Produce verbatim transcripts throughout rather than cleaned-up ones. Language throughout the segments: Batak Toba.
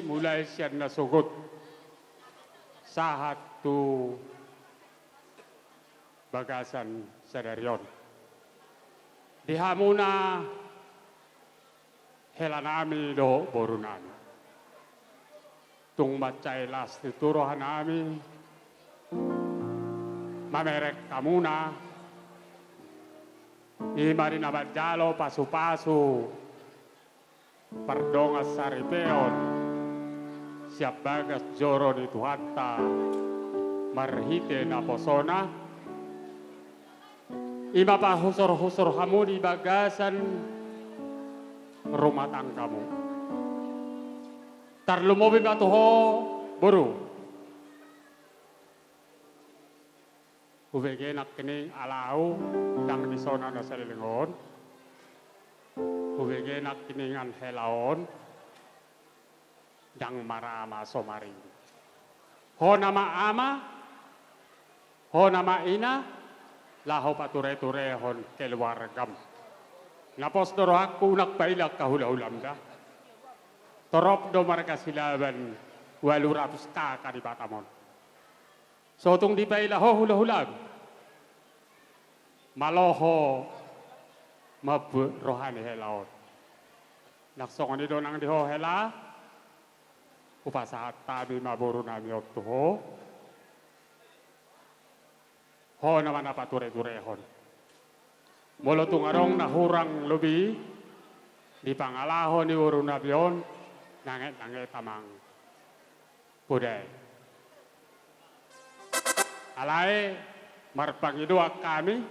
Mulai sian na sogot sahat tu bagasan sadari on. Di hamuna helanami dohot borunami, tung mansai las ni tu rohanami mamereng hamuna, i ma di na manjalo pasupasu pardongan saripeon sian bagas joro ni Tuhanta marhite naposona, i ma pahusorhusor hamu di bagasan rumah tanggamu. Tarlumobi ma tu ho, boru. Hubege nangkining, ala ahu ndang dison na saleleng on. Hubege nangkiningan hela on ndang marama so maringi. Ho nama ama, ho nama ina, laho patureturehon keluargam. Na pos do rohangku, unang paila angka hulahulam da. Torop do marga Silaban ualu ratus K K di Batam on. So tung dipaila ho hulahulam, malo ho mambuat roha ni hela on. Nang songon i do nang di ho hela, hupasahat hami ma borunami on tu ho. Ho nama na patureturehon. Molo tung adong na hurang lobi di pangalaho ni borunami on, nangetnanget amang. Poda i. Alai marpangidoan hami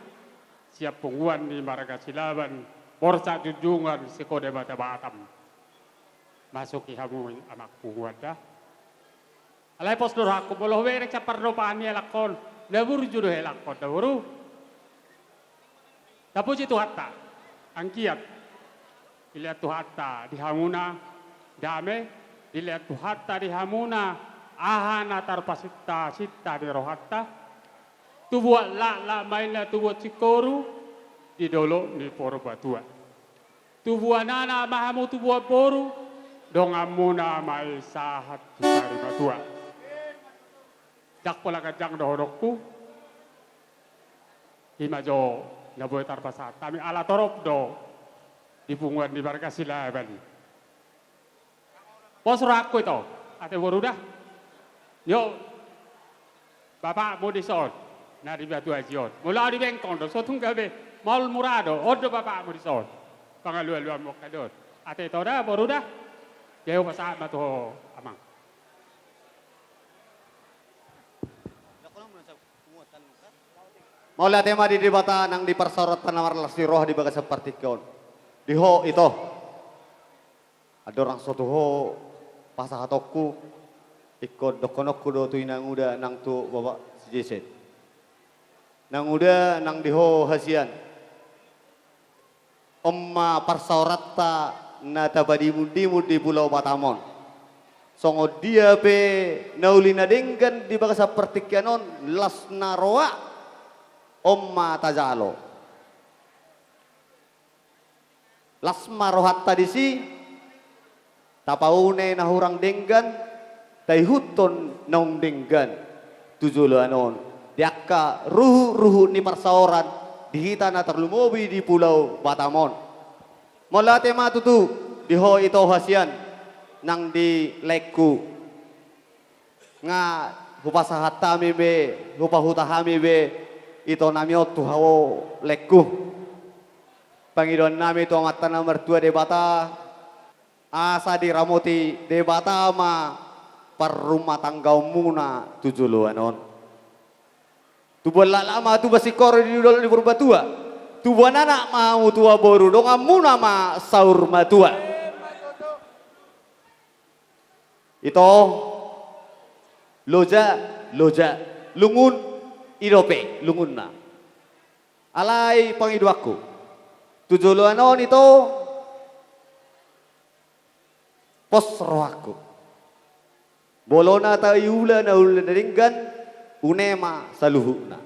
sian punguan ni marga Silaban, Borsak Junjungan, Seko Debata Batam. Masuki hamu amang punguan da. Alai pos do rohangku, molo hubereng sian pardopaan ni helangkon, na burju do helangkon da boru. Tapuji Tuhanta, anggiat dilehon Tuhanta di hamuna dame, dilehon Tuhanta di hamuna aha na tarpasintasinta di rohanta. Tubuan laklak ma inna tubuan singkoru di dolok ni Purbatua. Tubuan anak ma hamu tubuan boru, donganmuna ma i sahat tu sarimatua. Ndang pola ganjang dohononku. I ma jo na boi tarpasahat hami, ala torop do di punguan ni marga Silaban. Pos rohangku ito, ate boru da. Yo, bapakmu dison, na di Batu Aji on. Molo ahu di Bengkong do, so tung gabe maol mura do, on do bapakmu dison. Pangalualuanmu angka di on. Ate ito da, boru da. Jadi hupasahat ma tu ho, amang. Mauliate ma di Debata nang di parsaoranta na marlas ni roha di bagasan partingkian on. Di ho ito. Andorang so tu ho pasahatonku, ingkon dohononku do tu inanguda nang tu bapak si Jesen. Nanguda nang di ho hasian. On ma parsaoranta na tapadimundimun di Pulau Batam on. Songon dia pe na uli na denggan di bagasan partingkian on, las na roa, on ma tajalo. Las ma rohanta disi, tapaune na hurang denggan, taihuthon naung denggan tu joloan on di angka ruhutruhut ni parsaoran di hita na tarlumobi di Pulau Batam on. Mauliate ma tutu di ho ito hasian nang di laengku. Nga hupasahat hami be, hupahuta hami be itonami on tu ho laengku. Pangidoannami tu Amanta na martua Debata, asa diramoti Debata ma parrumatanggaonmuna tu joloan on. Tubuan laklak ma tubuan singkoru di dolok ni Purbatua. Tubuan anak ma hamu tubuan boru, donganmuna ma saur matua. Ito, loja, loja, lungun, i dope lungunna. Alai pangidoanku tu joloan on ito, pos rohangku. Molo na taiula na uli na denggan, une ma saluhutna.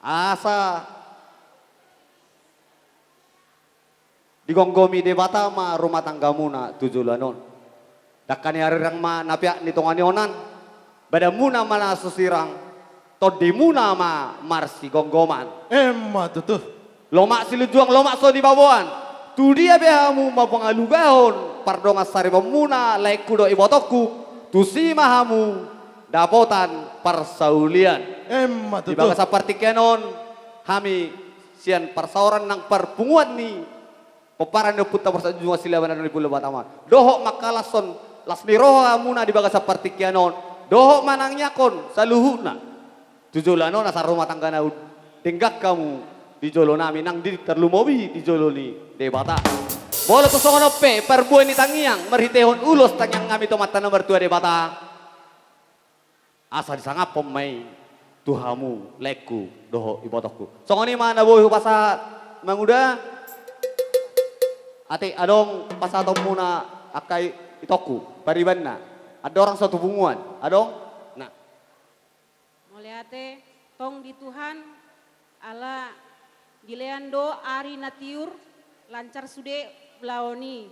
Asa digomgomi Debata ma rumah tanggamuna tu joloan on. Dangka ni arirang ma na peak ni tonga ni onan, badanmuna ma na so sirang, tondimuna ma marsigomgoman. Emma tutu. Lomak silunjuang, lomak so nibaboan. Tu dia pe hamu mangalugahon pardongansaripeonmuna, laengku dohot ibotongku, tusi ma hamu dapotan parsaulian. Emma tutu. Di bagasan partingkian on, hami sian parsaoran nang parpunguan ni pomparan ni ompunta Borsak Junjungan Silaban, adong di Pulo Batam on, dohot mangkalashon las ni rohamuna di bagasan partingkian on, dohot manangianghon saluhutna tu joloan on asa rumah tangga na denggan hamu di jolo nami nang di tarlumobi di jolo ni Debata. Molo tung songon on pe parbue ni tangiang marhitehon ulos tangiang nami tu Amanta na martua Debata, asa disangaphon ma i tu hamu laengku dohot ibotongku. Songon i ma na boi hupasahat manguda. Ate, adong pasahatonmuna angka itongku paribanna? Andorang so tu punguan adong na. Mauliate. Tong di Tuhan, ala dilean do ari na tiur, lancar sude ulaon i.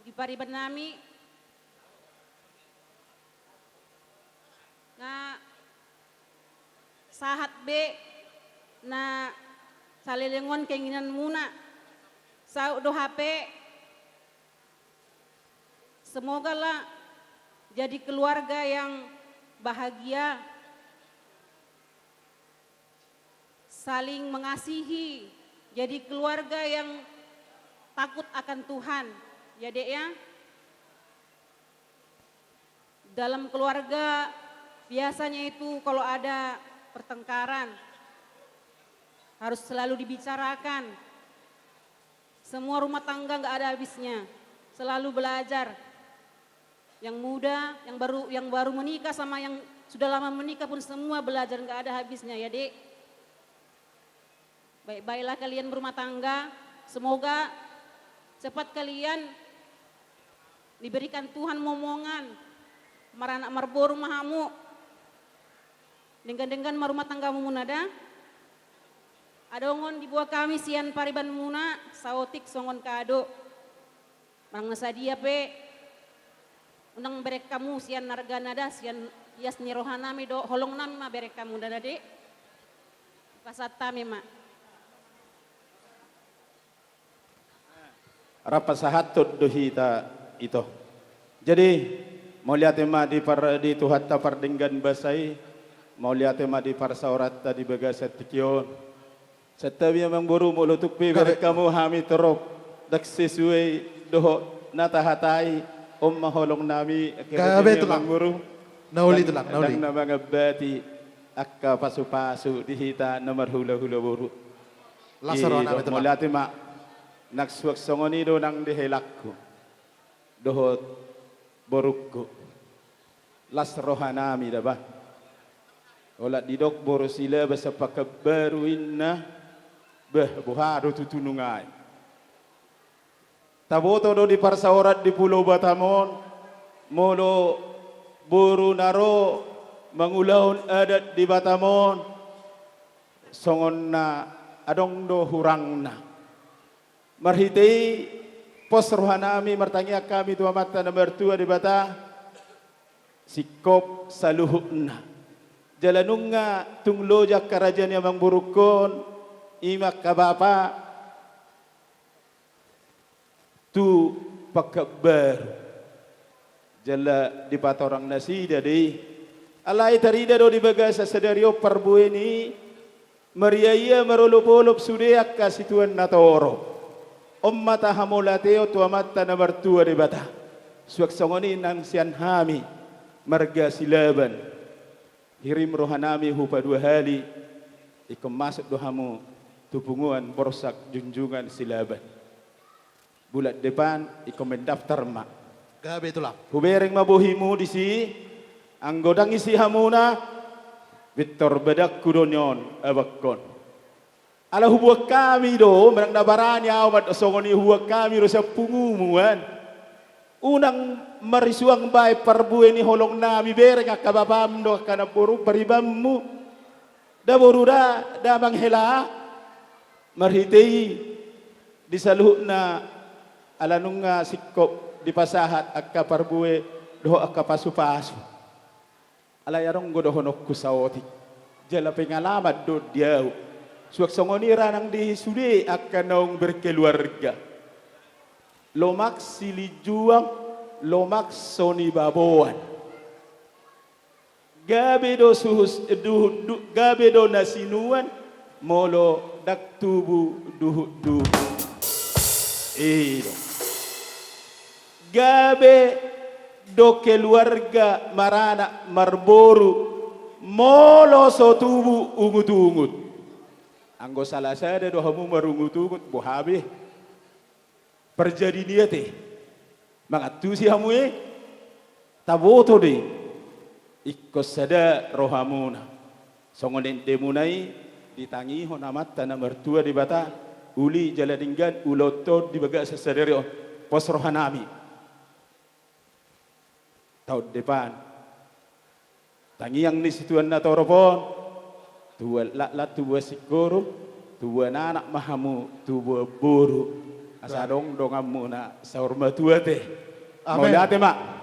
Di pariban nami, nga sahat be na saleleng on keinginanmuna. Saut do hape, semoga lah jadi keluarga yang bahagia, saling mengasihi, jadi keluarga yang takut akan Tuhan. Ya, Dek, ya. Dalam keluarga, biasanya itu kalau ada pertengkaran, harus selalu dibicarakan. Semua rumah tangga nggak ada habisnya, selalu belajar. Yang muda, yang baru, yang baru menikah sama yang sudah lama menikah pun semua belajar, nggak ada habisnya, ya, Dek. Baik-baiklah kalian berumah tangga. Semoga cepat kalian diberikan Tuhan momongan, maranak marboru ma hamu. Denggan-denggan ma rumah tanggamuna da. Adong on diboan hami sian paribanmuna, saotik songon kado. Manang na sadia pe, unang bereng hamu sian argana da, sian ias ni roha nami dohot holong nami ma bereng hamu da, Dek. Pasahat hami ma. Rap pasahathon do hita, ito. Jadi, mauliate ma di par-, di Tuhanta pardenggan basa i, mauliate ma di parsaoranta di bagasan tingki on. Santabi amang boru, molo tung pe bereng hamu hami torop ndang sesuai dohot na tahatai, on ma holong nami. Gabe, Tulang. Amang boru. Na uli, Tulang, na uli. Ndang na mangambati angka pasupasu di hita na marhulahula boru. Las roha nami, Tulang. Mauliate ma. Nang suang songon i do nang di helangku dohot borungku. Las roha nami da, bah. Olat didok boru Silaban sapakan baru inna, bah, boha do tutu nunga i. Taboto do di parsaoran di Pulo Batam on, molo boru na ro mangulahon adat di Batam on, songon na adong do hurangna. Marhite i, pos roha nami, martangiang hami tu Amanta na martua Debata, singkop saluhutna. Jala nunga tung loja angka raja ni amang borungkon, i ma angka bapa, tu Pekanbaru. Jala dipatorang nasida do i. Alai tarida do di bagasan sadari on parbue ni i, mariaia marolopolop sude angka situan na torop. On ma tahamauliateon tu Amanta na martua Debata. Suang songon i nang sian hami marga Silaban. Hirim roha nami hupaduahali, ingkon masuk do hamu tu punguan Borsak Junjungan Silaban. Bulan depan ingkon mendaftar ma. Gabe, Tulang. Hubereng ma bohimu disi, anggo ndang isi hamuna, pintor badanku do nion abangkon. Ala huboan hami do, manang na barani ahu mandok songon i, huboan hami do sian pungumu an. Unang marisuang baen parbue ni holong nami, bereng angka bapam dohot angka namboru paribanmu. Da boru da, da manghela. Marhite i, di saluhutna Ala nunga singkop dipasahat angka parbue dohot angka pasupasu. Alai adong do dohononku saotik, jala pengalaman do di ahu. Suang songon i ra nang di sude angka naung berkeluarga. Lomak silinjuang, lomak sonibaboan. Gabe do suhus, duhut, du-, gabe do na sinuan, molo ndang tubu duhutduhut. I do. Gabe do keluarga maranak marboru, molo so tubu ungutungut. Anggo salah sada do hamu marungutungut, boha be. Parjadi ni ate. Mangantusi hamu i, taboto do i. Ingkon sada rohamuna. Songon endemuna i, ditangihon Amanta na martua Debata, uli jala denggan ulaonta on di bagasan sadari on. Pos rohanami. Taon depan. Tangiang ni situan na torop on, tubuan laklak, tubuan singkoru, tubuan anak ma hamu, tubuan boru. Asa adong donganmuna saur matua ate. Amen. Mauliate ma.